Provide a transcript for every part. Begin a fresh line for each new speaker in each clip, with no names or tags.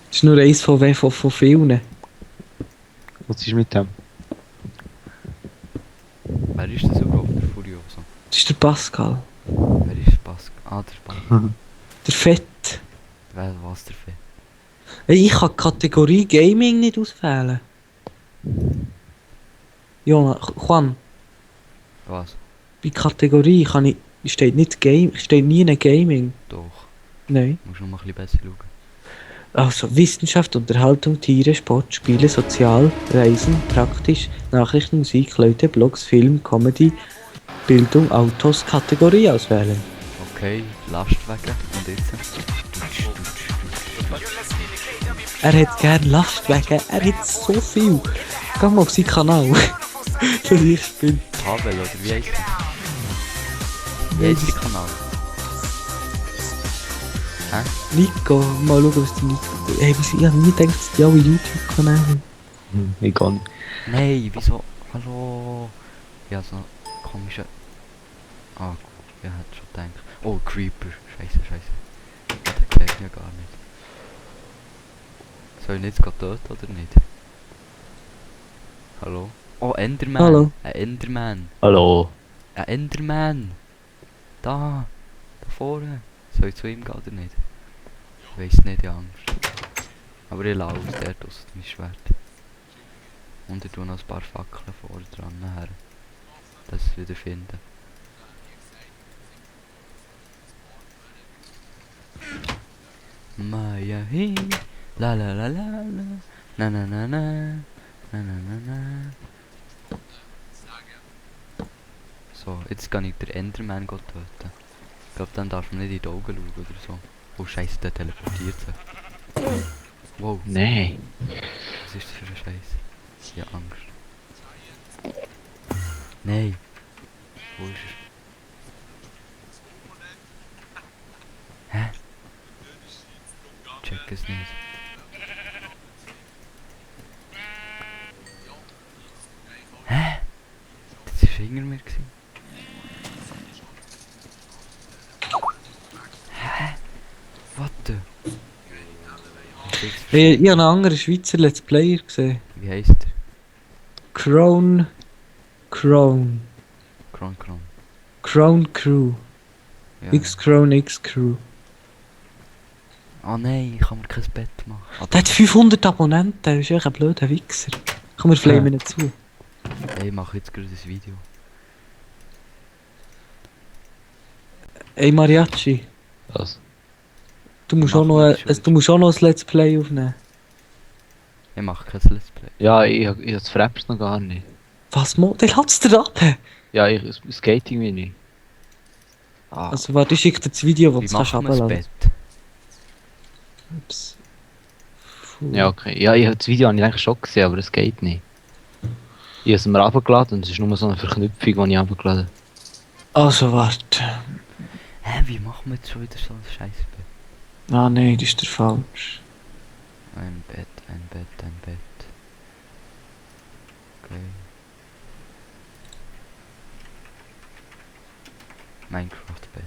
Das ist nur eins von vielen.
Was ist mit dem?
Wer ist das überhaupt, der Furioso?
Das ist der Pascal.
Wer ist Pascal? Ah, der Pascal.
Der Fett.
Wer, was der Fett?
Hey, ich kann die Kategorie Gaming nicht auswählen. Juan,
Was?
bei Kategorie steht nicht Game, steht nie ein Gaming.
Doch.
Nein.
Musst noch mal ein bisschen besser schauen.
Also Wissenschaft, Unterhaltung, Tiere, Sport, Spiele, Sozial, Reisen, Praktisch, Nachrichten, Musik, Leute, Blogs, Film, Comedy, Bildung, Autos, Kategorie auswählen.
Okay, Lastwagen und jetzt?
Er hat gern Lastwagen, er hat so viel. Geh mal auf seinen Kanal. Das ich bin.
Pavel oder wie heisst der? Wie heisst der Kanal? Hä?
Nico, mal schauen, was die Nico... Hey, ich hab nie gedacht, dass die alle YouTube-Kanäle.
Egal.
Nein, wieso? Hallo? Ja, so komische... Ah, ja, hat schon gedacht. Oh, Creeper. Scheiße. Der kennt mich ja gar nicht. Soll ich ihn jetzt gerade töten oder nicht? Hallo? Oh, Enderman.
Hallo.
Ein Enderman.
Hallo.
Ein Enderman. Da vorne. Soll ich zu ihm gehen oder nicht? Ich weiss nicht, ich habe Angst. Aber ich laufe der aus mein Schwert. Und ich tue noch ein paar Fackeln vorne dran her. Dass ich es wieder finde. Maya hi, la la la la la, na na na na, na na na na. So, jetzt kann ich den Enderman töten. Ich glaube, dann darf man nicht in die Augen schauen oder so. Oh Scheiße, der teleportiert sich. Wow,
Nein.
was ist das für ein Scheiß? Ich hab Angst. Nein. Wo ist er? Hä? Check es nicht. Hä? Das war hinter mir. Hä? Warte.
Hey, ich habe einen anderen Schweizer Let's Player gesehen.
Wie heisst der?
Crown
Kron.
Crew.
Ja.
X Crew.
Oh nein, ich kann mir kein Bett machen.
Der hat 500 Abonnenten, das ist echt ein blöder Wichser. Komm, wir flamen nicht zu.
Hey, ich mache jetzt gerade ein Video.
Ey Mariachi,
Was?
du musst
Mach
auch noch
mal,
ein Let's Play aufnehmen.
Ich mache kein Let's Play.
Ja, ich hab das Fraps noch gar nicht.
Was, der hat's dir ab?
Ja, es geht irgendwie nicht. Ah,
Also warte, ich schicke dir das Video, wo
Wie
du kannst
machen wir das
runterladen.
Bett?
Ups. Puh.
ja, okay. Ja, das Video habe ich eigentlich schon gesehen, aber es geht nicht. Ich habe es mir runtergeladen und es ist nur so eine Verknüpfung, die ich runtergeladen habe.
Also warte.
Hä, wie machen wir jetzt schon wieder so ein scheiß Bett?
Ah nein, das ist der falsch.
Ein Bett. Okay. Minecraft-Bett.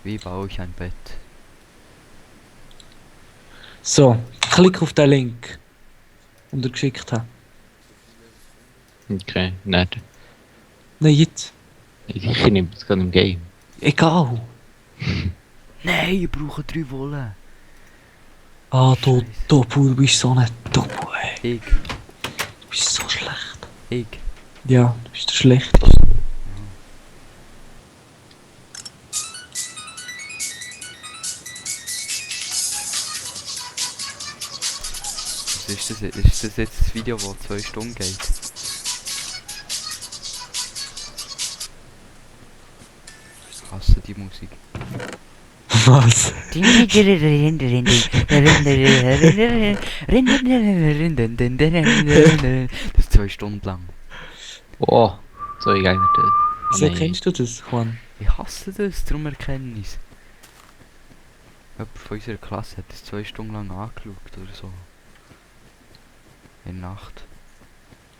Wie baue ich ein Bett?
So, klick auf den Link, den ich geschickt habe.
Okay, nicht.
Nein, jetzt.
Ich nehme es gerade im Game.
Egal.
Nein, ich brauche 3 Wolle.
Ah, du
Scheiße.
Doppel, du bist so ein Doppel, ey.
Ich.
Du bist so schlecht.
Ich.
Ja, du bist der Schlechteste.
Was ist das jetzt? Ist das jetzt das Video, das 2 Stunden geht? Ich hasse die Musik.
Was?
Das ist 2 Stunden lang.
Oh, so ich eigentlich das.
Wieso
Nein.
kennst du das, Juan?
Ich hasse das, darum erkenne ich es. Jemand von unserer Klasse hat das 2 Stunden lang angeschaut oder so. In der Nacht.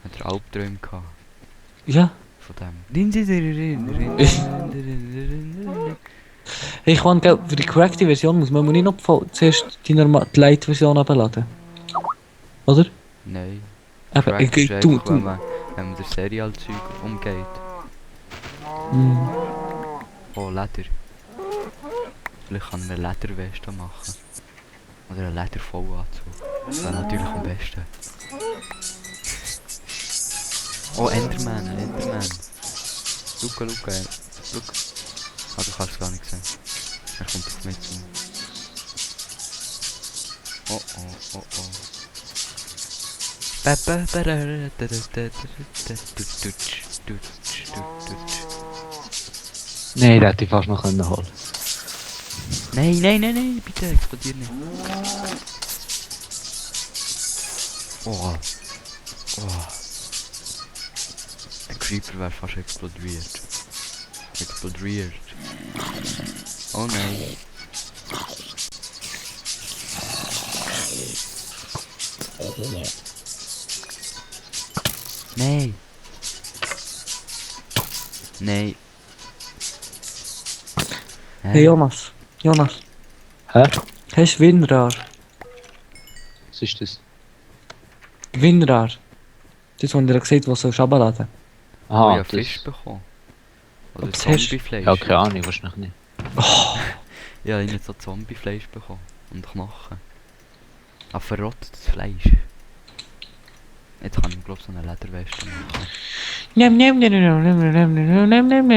Hat er Albträume gehabt.
Ja.
Von dem.
Hey, ich meine, für die korrekte Version muss man nicht noch zuerst die Light-Version abladen. Oder?
Nein.
Eben,
Correct ist
du,
einfach, wenn man das Serialzeug umgeht.
Hm.
Oh, Leder. Vielleicht kann man eine Lederweste machen. Oder einen Ledervollanzug. Das wäre natürlich am besten. Oh, Enderman, ein Enderman. Schau. Ah, du kannst es gar nicht sehen. Er kommt auf mich zu. Oh.
Nein, den hätte ich fast noch können holen.
Nein, bitte explodier nicht. Oh. Der Creeper wäre fast explodiert. Oh nein. Nein.
Hey Jonas.
Hä?
Hast du WinRAR?
Was ist das?
WinRAR. Das haben wir gesagt, was sollst du abladen.
Oh,
Aha,
ich hab
das...
Fisch bekommen. Oder
Was hast du?
Zombiefleisch.
Ja, keine Ahnung, wahrscheinlich nicht.
Ich habe nicht so Zombiefleisch bekommen. Und Knochen. Ah, verrottetes Fleisch. Jetzt kann ich glaube so eine Lederweste machen.
Njam njam njam njam njam njam njam njam njam njam njam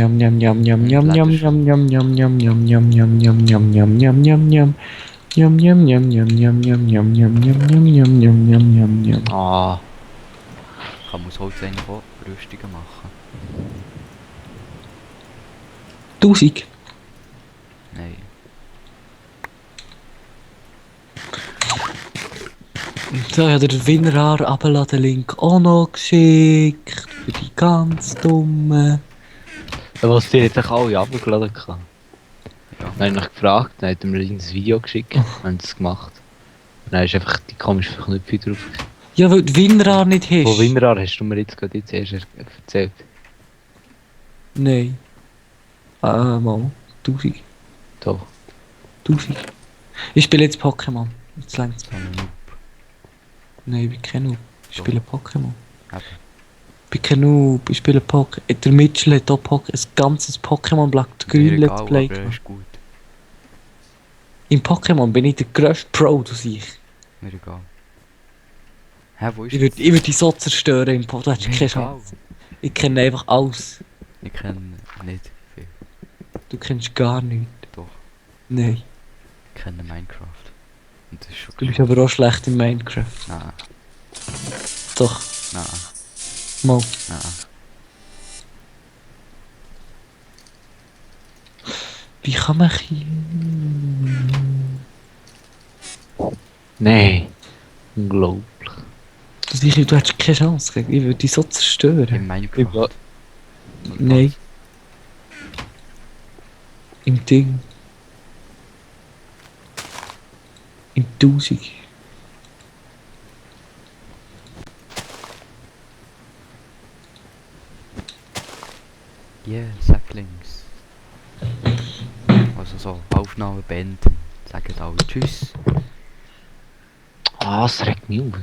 njam njam njam njam njam njam njam njam njam.
Ah,
Kann man aus Holz eigentlich auch Rüstungen machen?
1000.
Nein.
So, ja, der WinRAR Abladen-Link auch noch geschickt. Für die ganz Dummen.
was die jetzt alle runtergeladen kann.
Ja.
Dann habe ich noch gefragt, dann hat er mir ein Video geschickt, haben das gemacht. Dann ist einfach die komische Verknüpfung drauf.
Ja, weil du WinRAR nicht hast.
Wo WinRAR hast du mir jetzt gerade erst erzählt?
Nein. Mal. 1000.
Doch.
1000. Ich spiele jetzt Pokémon. Jetzt längt's.
So ein Noob.
Nein, ich bin kein Noob. Ich
Doch.
spiele Pokémon.
Eben.
Ich bin kein Noob. Ich spiele Pokémon. Der Mitchell hat auch ein ganzes Pokémon Black to
Mir
Green Let's
egal,
Play
aber er
gemacht.
ist gut.
Im Pokémon bin ich der grösste Pro durch ich.
Mir egal. Hä, wo ist
Ich würde die so zerstören im Pokémon. Du hast
Mir
keine
egal.
Chance. Ich kenne einfach alles.
Ich kenne nicht viel.
Du kennst gar nichts.
Doch.
Nein.
Ich kenne Minecraft. Und das ist schon
Du bist aber auch schlecht in Minecraft.
Nein.
Doch.
Nein.
Mal. Wie kann man hier...
Nein. Unglaublich.
Du hast keine Chance. Ich würde dich so zerstören.
In Minecraft. Oder
Nein. Im Ding. Im 1000.
Yeah, Säcklings. Also so, Aufnahme beenden. Sagen alle Tschüss.
Ah, es regt mich auf.